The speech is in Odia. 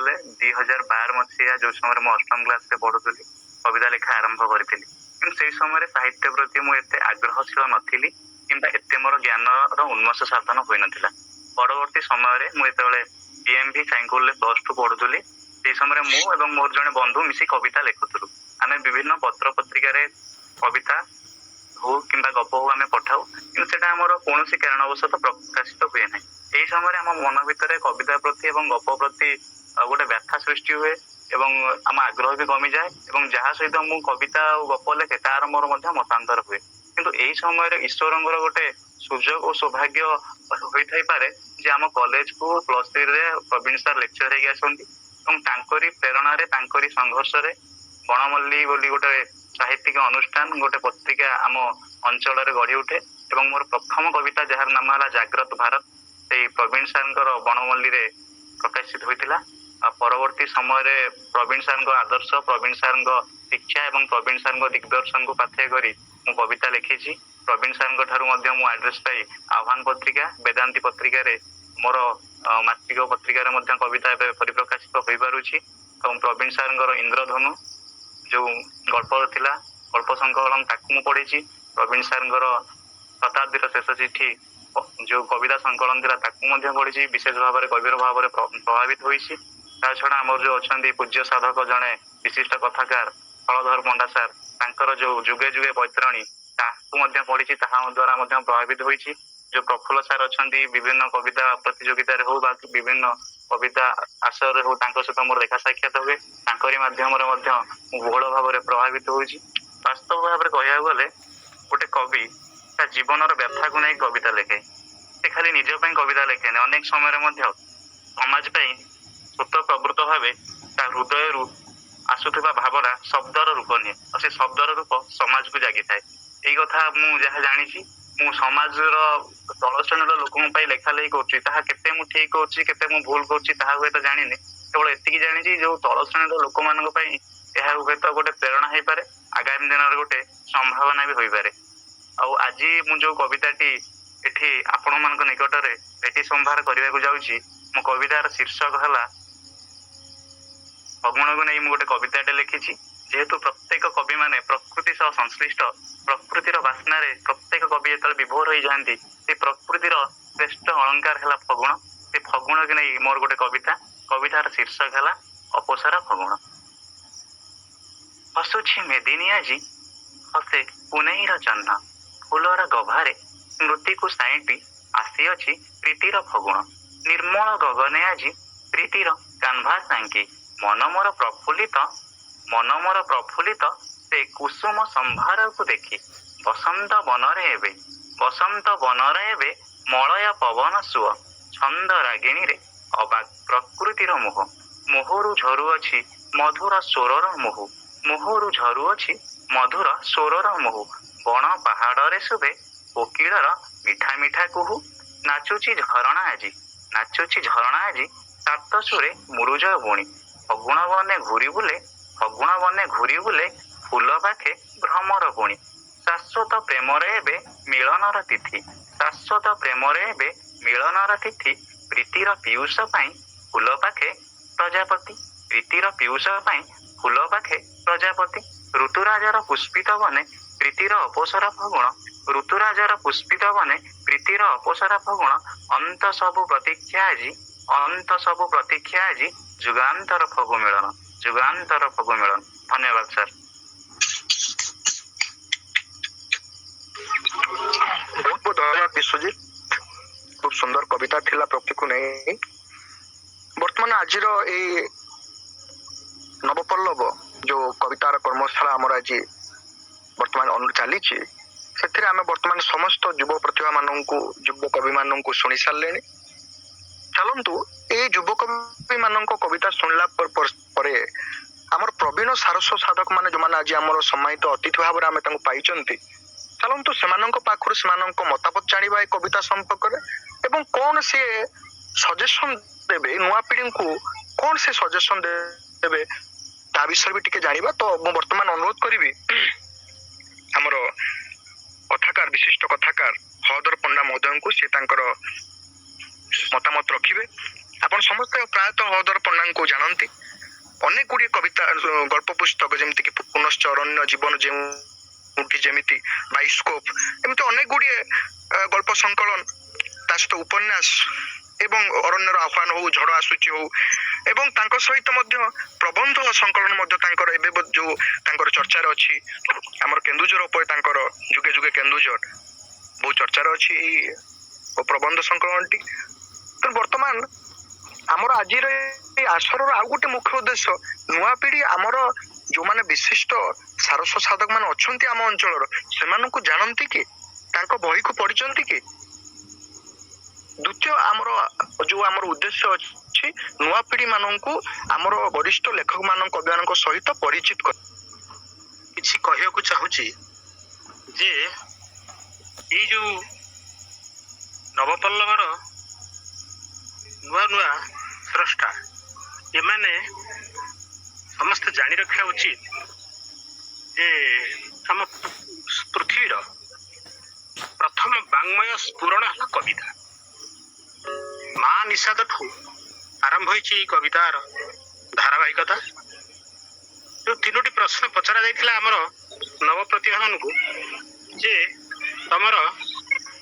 ଗଲେ 2012 ମସିହା, ଯୋଉ ସମୟରେ ମୁଁ ଅଷ୍ଟମ କ୍ଲାସରେ ପଢୁଥିଲି, କବିତା ଲେଖା ଆରମ୍ଭ କରିଥିଲି। କିନ୍ତୁ ସେଇ ସମୟରେ ସାହିତ୍ୟ ପ୍ରତି ମୁଁ ଏତେ ଆଗ୍ରହଶୀଳ ନଥିଲି କିମ୍ବା ଏତେ ମୋର ଜ୍ଞାନର ଉନ୍ମେଷ ସାଧନ ହୋଇନଥିଲା। ପରବର୍ତ୍ତୀ ସମୟରେ ମୁଁ ଯେତେବେଳେ ପିଏମଭି ସାଇଙ୍କୁଲରେ +2 ପଢୁଥିଲି, ସେଇ ସମୟରେ ମୁଁ ଏବଂ ମୋର ଜଣେ ବନ୍ଧୁ ମିଶି କବିତା ଲେଖୁଥିଲୁ। ଆମେ ବିଭିନ୍ନ ପତ୍ର ପତ୍ରିକାରେ କବିତା ହଉ କିମ୍ବା ଗପ ହଉ ଆମେ ପଠାଉ, କିନ୍ତୁ ସେଟା ଆମର କୌଣସି କାରଣବଶତଃ ପ୍ରକାଶିତ ହୁଏ ନାହିଁ। ଏହି ସମୟରେ ଆମ ମନ ଭିତରେ କବିତା ପ୍ରତି ଏବଂ ଗପ ପ୍ରତି ଗୋଟେ ବ୍ୟଥା ସୃଷ୍ଟି ହୁଏ ଏବଂ ଆମ ଆଗ୍ରହ ବି କମିଯାଏ ଏବଂ ଯାହା ସହିତ ମୁଁ କବିତା ଆଉ ଗପ ଲେଖେ, ତାର ମୋର ମଧ୍ୟ ମତାନ୍ତର ହୁଏ। କିନ୍ତୁ ଏଇ ସମୟରେ ଈଶ୍ୱରଙ୍କର ଗୋଟେ ସୁଯୋଗ ଓ ସୌଭାଗ୍ୟ ହୋଇଥାଇପାରେ ଯେ ଆମ କଲେଜକୁ +3ରେ ପ୍ରବୀଣ ସାର୍ ଲେକ୍ଚର ହେଇକି ଆସନ୍ତି ଏବଂ ତାଙ୍କରି ପ୍ରେରଣାରେ, ତାଙ୍କରି ସଂଘର୍ଷରେ ବଣମଲ୍ଲୀ ବୋଲି ଗୋଟେ ସାହିତ୍ୟିକ ଅନୁଷ୍ଠାନ, ଗୋଟେ ପତ୍ରିକା ଆମ ଅଞ୍ଚଳରେ ଗଢି ଉଠେ ଏବଂ ମୋର ପ୍ରଥମ କବିତା, ଯାହାର ନାମ ହେଲା ଜାଗ୍ରତ ଭାରତ, ସେଇ ପ୍ରବୀଣ ସାର୍ଙ୍କର ବଣମଲ୍ଲୀରେ ପ୍ରକାଶିତ ହୋଇଥିଲା। ଆଉ ପରବର୍ତ୍ତୀ ସମୟରେ ପ୍ରବୀଣ ସାର୍ଙ୍କ ଆଦର୍ଶ, ପ୍ରବୀଣ ସାର୍ଙ୍କ ଶିକ୍ଷା ଏବଂ ପ୍ରବୀଣ ସାର୍ଙ୍କ ଦିଗ୍ଦର୍ଶନକୁ ପାଥେୟ କରି ମୁଁ କବିତା ଲେଖିଛି। ପ୍ରବୀଣ ସାର୍ଙ୍କ ଠାରୁ ମଧ୍ୟ ମୁଁ ଆଡ୍ରେସ ପାଇ ଆହ୍ୱାନ ପତ୍ରିକା, ବେଦାନ୍ତୀ ପତ୍ରିକାରେ, ମୋର ମାସିକ ପତ୍ରିକାରେ ମଧ୍ୟ କବିତା ଏବେ ପରିପ୍ରକାଶିତ ହୋଇପାରୁଛି। ଏବଂ ପ୍ରବୀଣ ସାର୍ଙ୍କର ଇନ୍ଦ୍ରଧନୁ ଯୋଉ ଗଳ୍ପ ଥିଲା, ଗଳ୍ପ ସଂକଳନ, ତାକୁ ମୁଁ ପଢିଛି। ପ୍ରବୀଣ ସାର୍ଙ୍କର ଶତାବ୍ଦୀର ଶେଷ ଚିଠି ଯୋଉ କବିତା ସଂକଳନ ଥିଲା, ତାକୁ ମଧ୍ୟ ପଢିଛି। ବିଶେଷ ଭାବରେ, ଗଭୀର ଭାବରେ ପ୍ରଭାବିତ ହୋଇଛି। ତା ଛଡା ଆମର ଯୋଉ ଅଛନ୍ତି ପୂଜ୍ୟ ସାଧକ, ଜଣେ ବିଶିଷ୍ଟ କଥାକାର ହଳଧର ପଣ୍ଡା ସାର୍, ତାଙ୍କର ଯୋଉ ଯୁଗେ ଯୁଗେ ବୈତରଣୀ, ତାକୁ ମଧ୍ୟ ପଢିଛି। ତାହା ଦ୍ଵାରା ମଧ୍ୟ ପ୍ରଭାବିତ ହୋଇଛି। ଯୋଉ ପ୍ରଫୁଲ୍ଲ ସାର୍ ଅଛନ୍ତି, ବିଭିନ୍ନ କବିତା ପ୍ରତିଯୋଗିତାରେ ହଉ ବା ବିଭିନ୍ନ କବିତା ଆସରରେ ହଉ, ତାଙ୍କ ସହିତ ମୋର ଦେଖା ସାକ୍ଷାତ ହୁଏ। ତାଙ୍କରି ମାଧ୍ୟମରେ ମଧ୍ୟ ମୁଁ ବହୁଳ ଭାବରେ ପ୍ରଭାବିତ ହଉଛି। ବାସ୍ତବ ଭାବରେ କହିବାକୁ ଗଲେ, ଗୋଟେ କବି ତା ଜୀବନର ବ୍ୟଥାକୁ ନେଇ କବିତା ଲେଖେ। ସେ ଖାଲି ନିଜ ପାଇଁ କବିତା ଲେଖେନି, ଅନେକ ସମୟରେ ମଧ୍ୟ ସମାଜ ପାଇଁ ସ୍ୱତଃ ପ୍ରବୃତ୍ତ ଭାବେ ତା ହୃଦୟରୁ ଆସୁଥିବା ଭାବନା ଶବ୍ଦର ରୂପ ନିଏ ଆଉ ସେ ଶବ୍ଦର ରୂପ ସମାଜକୁ ଜାଗିଥାଏ। ଏଇ କଥା ମୁଁ ଯାହା ଜାଣିଛି, ମୁଁ ସମାଜର ତଳ ଶ୍ରେଣୀର ଲୋକଙ୍କ ପାଇଁ ଲେଖା ଲେଖି କରୁଛି। ତାହା କେତେ ମୁଁ ଠିକ କରୁଛି, କେତେ ମୁଁ ଭୁଲ କରୁଛି, ତାହା ହୁଏତ ଜାଣିନି। କେବଳ ଏତିକି ଜାଣିଛି, ଯୋଉ ତଳ ଶ୍ରେଣୀର ଲୋକମାନଙ୍କ ପାଇଁ ଏହା ହୁଏତ ଗୋଟେ ପ୍ରେରଣା ହେଇପାରେ, ଆଗାମୀ ଦିନରେ ଗୋଟେ ସମ୍ଭାବନା ବି ହୋଇପାରେ। ଆଉ ଆଜି ମୁଁ ଯୋଉ କବିତାଟି ଏଠି ଆପଣମାନଙ୍କ ନିକଟରେ ଭେଟି ସମ୍ଭାର କରିବାକୁ ଯାଉଛି, ମୋ କବିତାର ଶୀର୍ଷକ ହେଲା ଫଗୁଣକୁ ନେଇ ମୁଁ ଗୋଟେ କବିତାଟେ ଲେଖିଛି। ଯେହେତୁ ପ୍ରତ୍ୟେକ କବି ମାନେ ପ୍ରକୃତି ସହ ସଂଶ୍ଳିଷ୍ଟ, ପ୍ରକୃତିର ବାସ୍ନାରେ ପ୍ରତ୍ୟେକ କବି ଯେତେବେଳେ ବିଭୋର ହେଇଯାଆନ୍ତି, ସେ ପ୍ରକୃତିର ଶ୍ରେଷ୍ଠ ଅଳଙ୍କାର ହେଲା ଫଗୁଣ। ସେ ଫଗୁଣକୁ ନେଇ ମୋର ଗୋଟେ କବିତା। କବିତାର ଶୀର୍ଷକ ହେଲା ଅପସରା ଫଗୁଣ। ହସୁଛି ମେଦିନୀ ଆଜି, ହସେ ପୁନେଇର ଜହ୍ନ। ଫୁଲର ଗଭାରେ ସ୍ମୃତିକୁ ସାଇଁଟି ଆସିଅଛି ପ୍ରୀତିର ଫଗୁଣ। ନିର୍ମଳ ଗଗନେ ଆଜି ପ୍ରୀତିର କାନଭାସ ଆଙ୍କି ମନ ମୋର ପ୍ରଫୁଲ୍ଲିତ, ମନ ମୋର ପ୍ରଫୁଲ୍ଲିତ ସେ କୁସୁମ ସମ୍ଭାରକୁ ଦେଖି। ବସନ୍ତ ବନରେ ଏବେ, ବସନ୍ତ ବନରେ ଏବେ ମଳୟ ପବନ ସୁଅ ଛନ୍ଦ ରାଗିଣୀରେ ଅବାକ୍ ପ୍ରକୃତିର ମୋହ। ମୋହରୁ ଝରୁଅଛି ମଧୁର ସ୍ୱରର ମହୁ, ମୋହରୁ ଝରୁଅଛି ମଧୁର ସ୍ୱରର ମହୁ। ବଣ ପାହାଡ଼ରେ ଶୁଭେ କୋକିଳର ମିଠା ମିଠା କୁହୁ। ନାଚୁଛି ଝରଣା ଆଜି, ନାଚୁଛି ଝରଣା ଆଜି ସାତ ସୁରେ ମୁରୁଜ ବୁଣି। ଫଗୁଣ ବନେ ଘୁରି ବୁଲେ, ଫଗୁଣ ବନେ ଘୁରି ବୁଲେ ଫୁଲ ପାଖେ ଭ୍ରମର ପୁଣି। ଶାଶ୍ୱତ ପ୍ରେମରେ ଏବେ ମିଳନର ତିଥି, ଶାଶ୍ୱତ ପ୍ରେମରେ ଏବେ ମିଳନର ତିଥି। ପ୍ରୀତିର ପୀୟୁଷ ପାଇଁ ଫୁଲ ପାଖେ ପ୍ରଜାପତି, ପ୍ରୀତିର ପୀୟୁଷ ପାଇଁ ଫୁଲ ପାଖେ ପ୍ରଜାପତି। ଋତୁରାଜର ପୁଷ୍ପିତ ବନେ ପ୍ରୀତିର ଅପସରା ଫଗୁଣ, ଋତୁରାଜର ପୁଷ୍ପିତ ବନେ ପ୍ରୀତିର ଅପସରା ଫଗୁଣ। ଅନ୍ତ ସବୁ ପ୍ରତୀକ୍ଷା ଆଜି, ଅନ୍ତ ସବୁ ପ୍ରତୀକ୍ଷା ଆଜି ଯୁଗାନ୍ତର ଫଗୁ ମିଳନ, ଯୁଗାନ୍ତର ଫଗୁ ମିଳନ। ଧନ୍ୟବାଦ ସାର୍। ବହୁତ ବହୁତ ଧନ୍ୟବାଦ ବିଶ୍ୱଜିତ। ଖୁବ ସୁନ୍ଦର କବିତା ଥିଲା ପ୍ରକୃତିକୁ ନେଇ। ବର୍ତ୍ତମାନ ଆଜିର ଏଇ ନବପଲ୍ଲବ ଯୋଉ କବିତାର କର୍ମଶାଳା ଆମର ଆଜି ବର୍ତ୍ତମାନ ଚାଲିଛି, ସେଥିରେ ଆମେ ବର୍ତ୍ତମାନ ସମସ୍ତ ଯୁବ ପ୍ରତିଭା ମାନଙ୍କୁ, ଯୁବ କବି ମାନଙ୍କୁ ଶୁଣି ସାରିଲେଣି। ଚାଲନ୍ତୁ, ଏଇ ଯୁବକବି ମାନଙ୍କ କବିତା ଶୁଣିଲା ପରେ ଆମର ପ୍ରବୀଣ ସାରସ୍ୱତ ସାଧକ ମାନେ, ଯୋଉମାନେ ଆଜି ଆମର ସମ୍ମାନିତ ଅତିଥି ଭାବରେ ଆମେ ତାଙ୍କୁ ପାଇଛନ୍ତି, ଚାଲନ୍ତୁ ସେମାନଙ୍କ ପାଖରୁ ସେମାନଙ୍କ ମତାମତ ଜାଣିବା ଏ କବିତା ସମ୍ପର୍କରେ ଏବଂ କଣ ସେ ସଜେସନ ଦେବେ, ନୂଆ ପିଢିଙ୍କୁ କଣ ସେ ସଜେସନ ଦେବେ, ତା ବିଷୟରେ ବି ଟିକେ ଜାଣିବା। ତ ମୁଁ ବର୍ତ୍ତମାନ ଅନୁରୋଧ କରିବି ଆମର କଥାକାର, ବିଶିଷ୍ଟ କଥାକାର ହଳଧର ପଣ୍ଡା ମହୋଦୟଙ୍କୁ, ସେ ତାଙ୍କର ମତାମତ ରଖିବେ। ଆପଣ ଆପଣ ସମସ୍ତେ ପ୍ରାୟତଃ ହଳଧର ପଣ୍ଡାଙ୍କୁ ଜାଣନ୍ତି। ଅନେକ ଗୁଡ଼ିଏ କବିତା, ଗଳ୍ପ ପୁସ୍ତକ, ଯେମିତିକି ପୁନଶ୍ଚ ଅରଣ୍ୟ, ଜୀବନ ଯେଉଁଠି ଯେମିତି, ବାଇସ୍କୋପ, ଏମିତି ଅନେକ ଗୁଡ଼ିଏ ଗଳ୍ପ ସଂକଳନ, ତା ସହିତ ଉପନ୍ୟାସ ଏବଂ ଅରଣ୍ୟର ଆହ୍ୱାନ ହଉ, ଝଡ଼ ଆସୁଛି ହଉ, ଏବଂ ତାଙ୍କ ସହିତ ମଧ୍ୟ ପ୍ରବନ୍ଧ ସଂକଳନ ମଧ୍ୟ ତାଙ୍କର ଏବେ ଯୋଉ ତାଙ୍କର ଚର୍ଚ୍ଚାରେ ଅଛି, ଆମର କେନ୍ଦୁଝର ଉପରେ ତାଙ୍କର ଯୁଗେ ଯୁଗେ କେନ୍ଦୁଝର ବହୁତ ଚର୍ଚ୍ଚାରେ ଅଛି ଏଇ ପ୍ରବନ୍ଧ ସଂକଳନଟି। ତେଣୁ ବର୍ତ୍ତମାନ ଆମର ଆଜିର ଏଇ ଆସରର ଆଉ ଗୋଟେ ମୁଖ୍ୟ ଉଦ୍ଦେଶ୍ୟ, ନୂଆ ପିଢି ଆମର ଯୋଉମାନେ ବିଶିଷ୍ଟ ସାରସ୍ୱତ ସାଧକ ମାନେ ଅଛନ୍ତି ଆମ ଅଞ୍ଚଳର, ସେମାନଙ୍କୁ ଜାଣନ୍ତି କି, ତାଙ୍କ ବହିକୁ ପଢିଛନ୍ତି କି? ଦ୍ୱିତୀୟ ଆମର ଯୋଉ ଆମର ଉଦ୍ଦେଶ୍ୟ ଅଛି, ନୂଆ ପିଢି ମାନଙ୍କୁ ଆମର ବରିଷ୍ଠ ଲେଖକ ମାନଙ୍କ, କବିମାନଙ୍କ ସହିତ ପରିଚିତ କରି କିଛି କହିବାକୁ ଚାହୁଁଛି ଯେ ଏଇ ଯୋଉ ନବପଲ୍ଲବର ନୂଆ ନୂଆ ସ୍ରଷ୍ଟା, ଏମାନେ ସମସ୍ତେ ଜାଣି ରଖିବା ଉଚିତ ଯେ ଆମ ପୃଥିବୀର ପ୍ରଥମ ବାଙ୍ମୟ ସ୍ଫୁରଣ ହେଲା କବିତା। ମା ନିଷାଦଠୁ ଆରମ୍ଭ ହେଇଛି ଏଇ କବିତାର ଧାରାବାହିକତା। ଯୋଉ ତିନୋଟି ପ୍ରଶ୍ନ ପଚରା ଯାଇଥିଲା ଆମର ନବପ୍ରତିଭା ମାନଙ୍କୁ ଯେ ତମର